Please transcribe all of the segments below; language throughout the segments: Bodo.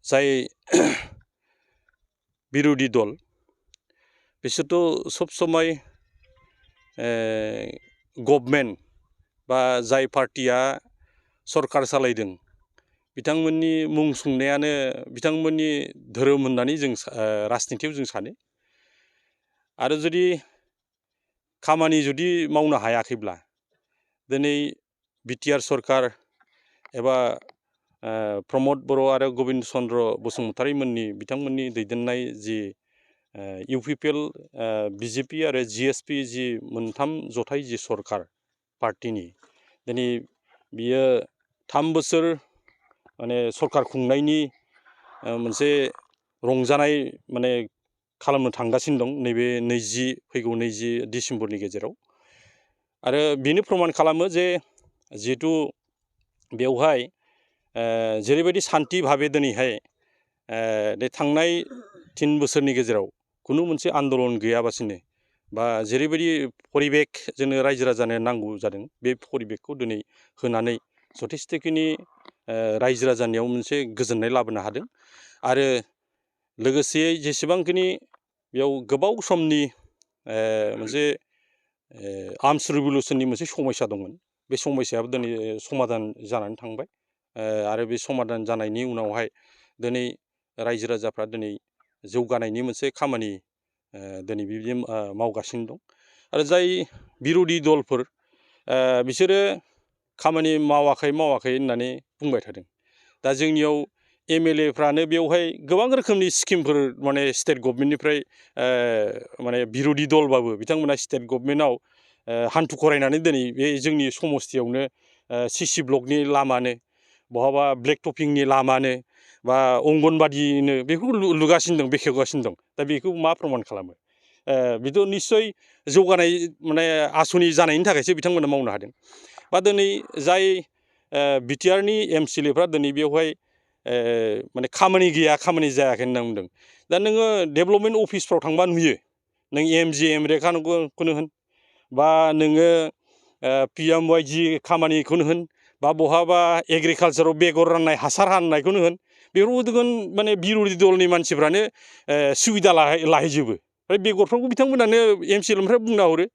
जाय बिरोधी दल बिसोरथ' सब समय गभर्नमेन्ट बा जाय पार्टिया सरकार सालायदों बिथांमोननि मुं सुंनायानो बिथांमोननि धोरोम होननानै जों राजनितियाव जों सानो आरो जुदि खामानि जुदि मावनो हायाखैब्ला दिनै बिटिआर सरकार एबा प्रमद बर' आरो गबिन्द चन्द्र बसुमतारी बिथांमोननि दैदेननाय जि इउपिपिएल बिजेपि आरो जिएसपि जि मोनथाम जथाय जि सरकार पार्टिनि दिनै बियो 3 बोसोर माने सरकार खुंनायनि मोनसे रंजानाय माने खालामनो थांगासिनो दं नैबे फैगौ 20 डिसेम्बरनि गेजेराव आरो बेनो प्रमान खालामो जे जिहेतु बेवहाय जेरैबायदि शान्ति भाबे दिनैहाय थांनाय 3 बोसोरनि गेजेराव खुनु मोनसे आन्दलन गैयाबासिनो बा जेरैबायदि परिबेक जोंनो रायजो राजानो नांगौ जादों बे परिबेकखौ दिनै होनानै जथेस्थ'खिनि रायजो राजानियाव मोनसे गोजोननाय लाबोनो हादों आरो लोगोसे जेसेबांखिनि बेयाव गोबाव समनि मोनसे आर्म्स रिभलिउसननि मोनसे समस्या दंमोन बे समस्यायाबो दिनै समाधान जानानै थांबाय आरो बे समाधान जानायनि उनावहाय दिनै रायजो राजाफ्रा दिनै जौगानायनि मोनसे खामानि दिनै बिदि मावगासिनो दं आरो जाय बिरोधी दलफोर बिसोरो खामानि मावाखै होननानै बुंबाय थादों दा जोंनियाव एमएलएफ्रानो बेवहाय गोबां रोखोमनि स्किमफोर माने स्टेट गभर्नमेन्टनिफ्राय माने बिरोधी दलबाबो बिथांमोना स्टेट गभर्नमेन्टआव हान्थु खरायनानै दिनै बे जोंनि समस्तियावनो सिसि ब्लकनि लामानो बहाबा ब्लेक टपिंनि लामानो बा अंगनबादिनो बेफोरखौ लुगासिनो दं बेखेवगासिनो दं दा बेखौ मा प्रमान खालामो बेथ' निस्सय जौगानाय माने आसनि जानायनि थाखायसो बिथांमोना मावनो हादों बा दिनै जाय बिटिआरनि एमसिएलएफ्रा दिनै बेवहाय माने खामानि गैया खामानि जायाखै होनना बुंदों दा नोङो डेभेलपमेन्ट अफिसफ्राव थांबा नुयो नों MGNREGAखौनो होन बा नोङो PMYG खामानिखौनो होन बा बहाबा एग्रिकालसाराव बेगर राननाय हासार राननायखौनो होन बेफोरखौ माने बिरोधी दलनि मानसिफ्रानो सुबिदा लाहैजोबो ओमफ्राय बेगरफ्रावबो बिथांमोनानो एमसिएलएनिफ्राय बुंना हरो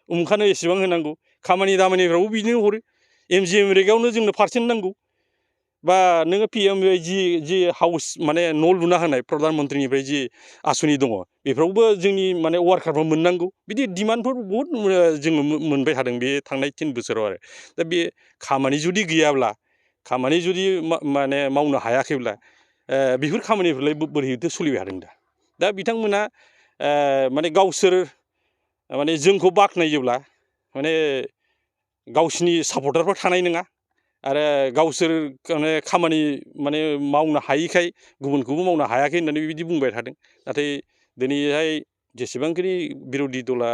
उमुखानो एसेबां होनांगौ खामानि दामानिफ्रावबो बिदिनो हरो MGNREGAयावनो जोंनो पारसेन्ट नांगौ बा नोङो PMYG जि हाउस माने न' लुना होनाय प्रधान मन्त्रिनिफ्राय जि आसनि दङ बेफोरावबो जोंनि माने वार्कारफ्रा मोननांगौ बिदि डिमान्डफोर बहुद जोङो मोनबाय थादों बे थांनाय 3 बोसोराव आरो दा बे खामानि जुदि गैयाब्ला खामानि जुदि माने मावनो हायाखैब्ला बेफोर खामानिफोरलाय बोरैथो सोलिबाय थादों दा बिथांमोना माने गावसोर माने जोंखौ बाख्नायोब्ला माने गावसिनि सापर्टारफोर थानाय नङा आरो गावसोर माने खामानि माने मावनो हायिखाय गुबुनखौबो मावनो हायाखै होननानै बिदि बुंबाय थादों नाथाय दिनैहाय जेसेबांखिनि बिरोधी दला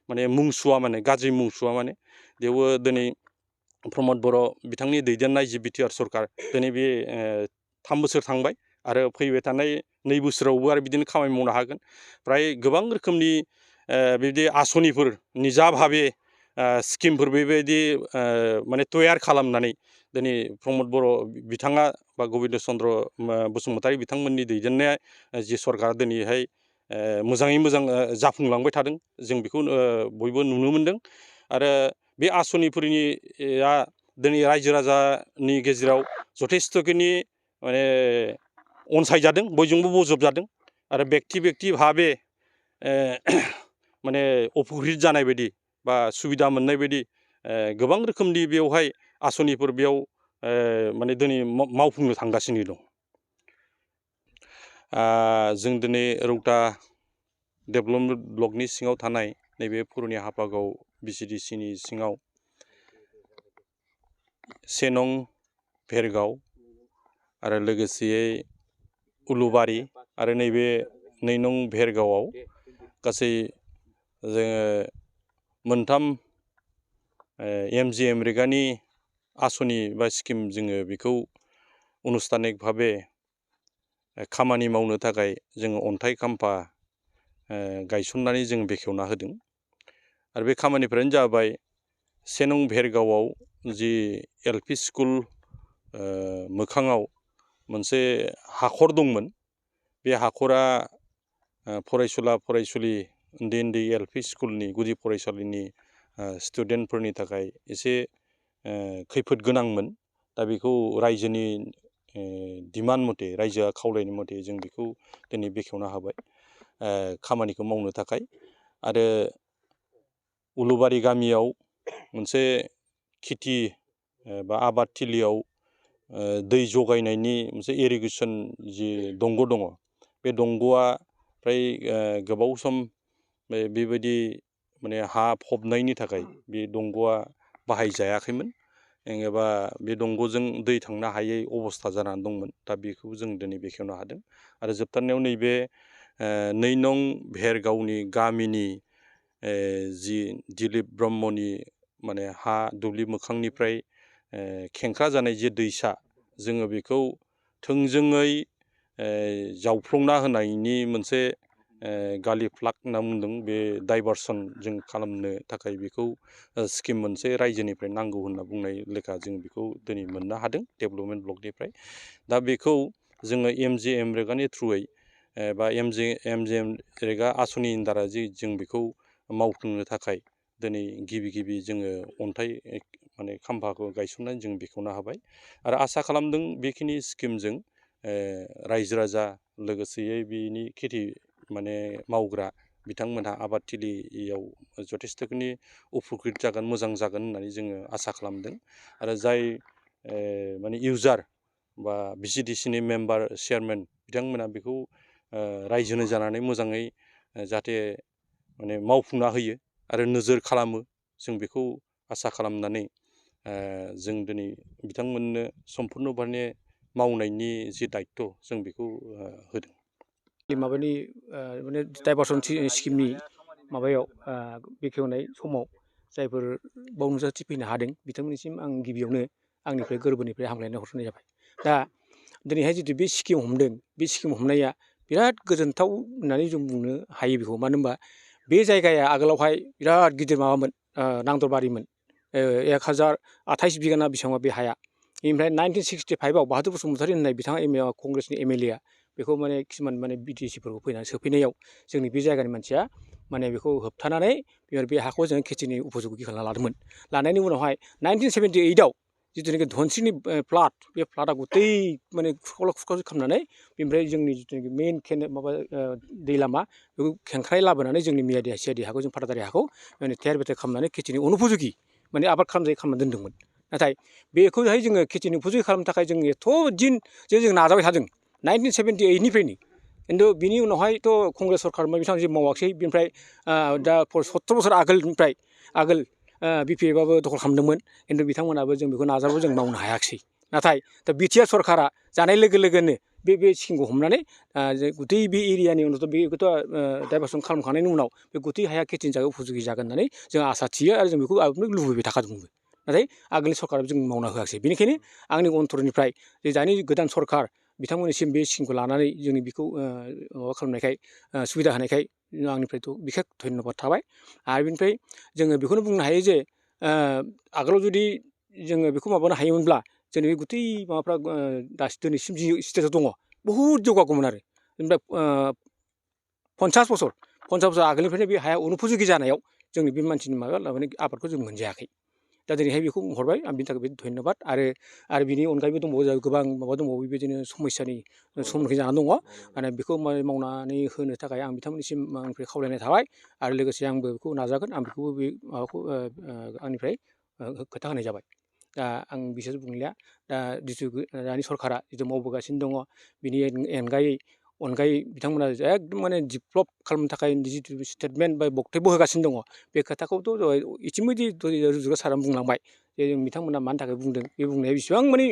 माने मुं सुवा माने गाज्रि मुं सुवा माने बेवबो दिनै प्रमद बर' बिथांनि दैदेननाय जि बिटिआर सरकार दिनै बे 3 बोसोर थांबाय आरो फैबाय थानाय 2 बोसोरावबो आरो बिदिनो खामानि मावनो हागोन फ्राय गोबां रोखोमनि बिदि आसनिफोर निजा भाबे स्किमफोर बेबायदि माने तयार खालामनानै दिनै प्रमद बर' बिथाङा बा गबिन्द चन्द्र बसुमतारी बिथांमोननि दैदेननाय जि सरकार दिनैहाय मोजाङै मोजां जाफुंलांबाय थादों जों बेखौ बयबो नुनो मोनदों आरो बे आसनिफोरनि दिनै रायजो राजानि गेजेराव जथेस्थ'खिनि माने अनसायजादों बयजोंबो बजबजादों आरो बेक्ति भाबे माने उपकृत जानाय बायदि बा सुबिदा मोननाय बायदि गोबां रोखोमनि बेवहाय आसनिफोर बेयाव माने दिनै मावफुंनो थांगासिनो दं जों दिनै रौता डेभेलपमेन्ट ब्लकनि सिङाव थानाय नैबे पुरुनि हापागाव VCDCनि सिङाव 1 नं भेरगाव आरो लोगोसेयै उलुबारि आरो नैबे 2 नं भेरगावआव गासै जोङो मोनथाम MGNREGAनि आसनि बा स्किम जोङो बेखौ अनुस्थानिक भाबे खामानि मावनो थाखाय जोङो अन्थाइ खाम्फा गायसननानै जों बेखेवना होदों आरो बे खामानिफ्रानो जाबाय 1 नं भेरगावआव जि LP स्कुल मोखाङाव मोनसे हाखर दंमोन। बे हाखरा फरायसुला फरायसुलि उन्दै उन्दै एलपि स्कुलनि गुदि फरायसालिनि स्टुडेन्टफोरनि थाखाय एसे खैफोद गोनांमोन। दा बेखौ रायजोनि डिमान्ड मथे रायजोआ खावलायनाय मथे जों बेखौ दिनै बेखेवना होबाय खामानिखौ मावनो थाखाय। आरो उलुबारि गामियाव मोनसे खेथि बा आबादथिलियाव दै जगायनायनि मोनसे इरिगेसन जि दंग' दङ, बे दंग'आ फ्राय गोबाव सम बेबायदि माने हा फबनायनि थाखाय बे दंग'आ बाहायजायाखैमोन एबा बे दंग'जों दै थांनो हायै अबस्था जानानै दंमोन। दा बेखौ जों दिनै बेखेवनो हादों। आरो जोबथारनायाव नैबे 2 नं भेरगावनि गामिनि जि दिलीप ब्रह्मनि माने हा दुब्लि मोखांनिफ्राय खेंख्रा जानाय जे दैसा, जोङो बेखौ थोंजोङै जावफ्लंना होनायनि मोनसे गालि फ्लाग होनना बुंदों। बे डाइभारसन जों खालामनो थाखाय बेखौ स्किम मोनसे रायजोनिफ्राय नांगौ होनना बुंनाय लेखा जों बेखौ दिनै मोननो हादों डेभेलपमेन्ट ब्लकनिफ्राय। दा बेखौ जोङो MGNREGAनि थ्रुयै बा MGNREGA आसनिनि दारा जों बेखौ मावफुंनो थाखाय दिनै गिबि जोङो अन्थाइ माने खाम्फाखौ गायसननानै जों बेखेवनो हाबाय। आरो आसा खालामदों बेखिनि स्किमजों रायजो राजा लोगोसेयै बिनि खेथि माने मावग्रा बिथांमोनहा आबादथिलियाव जथेस्थ'खिनि उपकृत जागोन, मोजां जागोन होननानै जोङो आसा खालामदों। आरो जाय माने इउजार बा VCDCनि मेम्बार चेयारमेन बिथांमोना बेखौ रायजोनो जानानै मोजाङै जाहाथे माने मावफुंना होयो आरो नोजोर खालामो, जों बेखौ आसा खालामनानै जों दिनै बिथांमोननो सम्पुर्ण माने मावनायनि जि दायित्व जों बेखौ होदों। माबानि माने डाइभारसन स्किमनि माबायाव बेखेवनाय समाव जायफोर बाव नुजाथि फैनो हादों बिथांमोननिसिम आं गिबियावनो आंनिफ्राय गोरबोनिफ्राय हामलायनाय हरनाय जाबाय। दा दिनैहाय जितु बे स्किम हमदों, बे स्किम हमनाया बिराद गोजोनथाव होननानै जों बुंनो हायो बेखौ। मानो होनबा बे जायगाया आगोलावहाय बिराद गिदिर माबामोन, नांदरबारिमोन। 1028 बिगाना बेसेबांबा बे हाया। बेनिफ्राय 1965आव बाहादुर बसुमतारी होननाय बिथाङा कंग्रेसनि MLA बेखौ माने किसुमान माने BTCफोरखौ फैनानै सोफैनायाव जोंनि बे जायगानि मानसिया माने बेखौ होबथानानै बे हाखौ जों खेथिनि उपजुगि खालामना लादोंमोन। लानायनि उनावहाय 1978आव जिथुनाखि धनसिरिनि फ्लाड, बे फ्लाडा गतै माने खुरखाव खालामनानै बेनिफ्राय जोंनि जिथुनाखि मेइन माबा दै लामा बेखौ खेंख्राय लाबोनानै जोंनि मियादि सियादि हाखौ जों फाटादारि हाखौ माने थेर बेथेर खालामनानै खेथिनि अनुपजुगि माने आबाद खालामना दोनदोंमोन। नाथाय बेखौहाय जोङो खेथिनि उपजुगि खालामनो थाखाय जों एथ' दिन जों नाजाबाय थादों 1978निफ्रायनो। खिन्थु बिनि उनावहायथ' कंग्रेस सरखार बिथांमोना जेबो मावाखिसै। बिनिफ्राय दा 70 बोसोर आगोलनिफ्राय BPFआबो दखल खालामदोंमोन, खिन्थु बिथांमोनाबो जों बेखौ नाजाबाबो जों मावनो हायाखिसै। नाथाय दा BTR सरकारा जानाय लोगो लोगोनो बे स्किमखौ हमनानै गतै बे एरियानि उनावथ' बेखौथ' डाइभारसन खालामखांनायनि उनाव बे गतै हाया खेथिनि थाखाय उपजुगि जागोन होननानै जों आसा थियो आरो जों बेखौ लुबैबाय थाखादोंमोन। नाथाय आगोलनि सरकारा जों मावना होआखिसै। बेनिखायनो आंनि अन्तरनिफ्राय जे दानि गोदान सरकार बिथांमोननिसिम बे स्किमखौ लानानै जोंनि बेखौ माबा खालामनायखाय सुबिदा होनायखाय आंनिफ्रायथ' बिखेक धन्यबाद थाबाय। आरो बेनिफ्राय जोङो बेखौनो बुंनो हायो जे आगोलाव जुदि जोङो बेखौ माबानो हायोमोनब्ला जोंनि बे गतै माबाफ्रा दिनैसिम जि स्टेजाव दङ बहुद जौगागौमोन आरो। ओमफ्राय 50 बोसोर आगोलनिफ्रायनो बे हाया अनुपजुगि जानायाव जोंनि बे मानसिनि माबा लाबोनाय आबादखौ जों मोनजायाखै। दा दिनैहाय बेखौ हरबाय, आं बिनि थाखाय धन्यबाद। आरो बिनि अनगायैबो दंबावो गोबां माबा दंबावो बेबायदिनो समस्यानि सम्मुखीन जानानै दङ। माने बेखौ मावनानै होनो थाखाय आं बिथांमोननिसिम आंनिफ्राय खावलायनाय थाबाय। आरो लोगोसे आंबो बेखौ नाजागोन, आं बेखौबो बे माबाखौ आंनिफ्राय खोथा होनाय जाबाय। दा आं बिसोर बुंलिया। दा जिथु दानि सरकारा जिथु मावबोगासिनो दङ, बिनि अनगायै बिथांमोना एकदम माने डेभेलप खालामनो थाखाय जिथु स्टेटमेन्ट बा बक्तब्य होगासिनो दङ, बे खोथाखौथ' इतिमयधे रुजुगा सारा बुंलांबाय जे बिथांमोना मानि थाखाय बुंदों। बे बुंनाया बेसेबां माने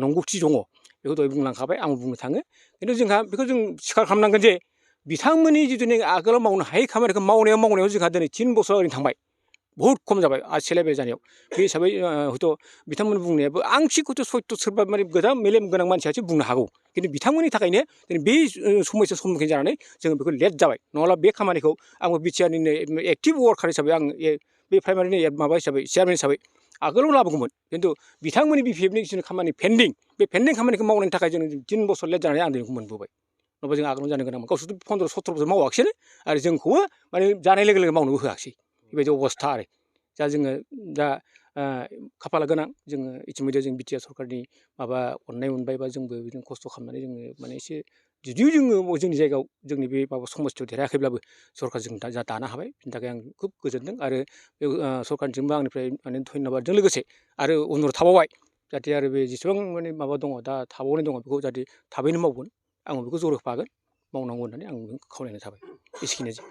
नंगौथि दङ बेखौ दहाय बुंलांखाबाय, आं बुंनो थाङो। खिन्थु जोंहा बेखौ जों स्वीकार खालामनांगोन जे बिथांमोननि जिथुनाखि आगोलाव मावनो हायै खामानिखौ मावनायाव जोंहा दिनै 3 बोसोर ओरैनो थांबाय, बहुद खम जाबाय सेलेब्रेट जानायाव। बे हिसाबै हयथ' बिथांमोन बुंनायाबो आंसिखौथ' सयथ' सोरबा माने गोदान मेलेम गोनां मानसियासो बुंनो हागौ। खिन्थु बिथांमोननि थाखायनो दिनै बे समस्या सम्मुखीन जानानै जोङो बेखौ लेट जाबाय। नङाब्ला बे खामानिखौ आंबो BTRनिनो एक्टिभ वार्कार हिसाबै आं बे प्राइमारिनि माबा हिसाबै चेयारमेन हिसाबै आगोलाव लाबोगौमोन खिन्थु बिथांमोननि BPF नि जिथु खामानि पेन्डिं बे पेन्डिं खामानिखौ मावनायनि थाखाय जों 3 बोसोर लेट जानानै आं दिनैखौ मोनबोबाय नङाबा जों आगोलाव जानो गोनांमोन गावसोरथ' 15-17 बोसोर मावाखिसैनो आरो जोंखौबो माने जानाय लोगो लोगो मावनोबो होआखिसै बेबायदि अबस्था आरो दा जोङो दा खाफाला गोनां जोङो इतिमध्य जों बिटिआर सरकारनि माबा अननाय मोनबाय बा जोंबो बिदिनो खस्थ' खालामनानै जोङो माने एसे जुदिও जोङो जोंनि जायगायाव जोंनि बे माबा समस्थियाव देरहायाखैब्लाबो सरकारजों दा दानो हाबाय बिनि थाखाय आं खुब गोजोनदों आरो बे सरकारनिसिमबो आंनिफ्राय माने धन्यबादजों लोगोसे आरो उनाव थाबावबाय जाहाथे आरो बे जेसेबां माने माबा दङ दा थाबावनाय दङ बेखौ जाहाथे थाबैनो मावगोन आं बेखौ जर होफागोन मावनांगौ होननानै आं खावलायनाय थाबाय एसेखिनियानोसै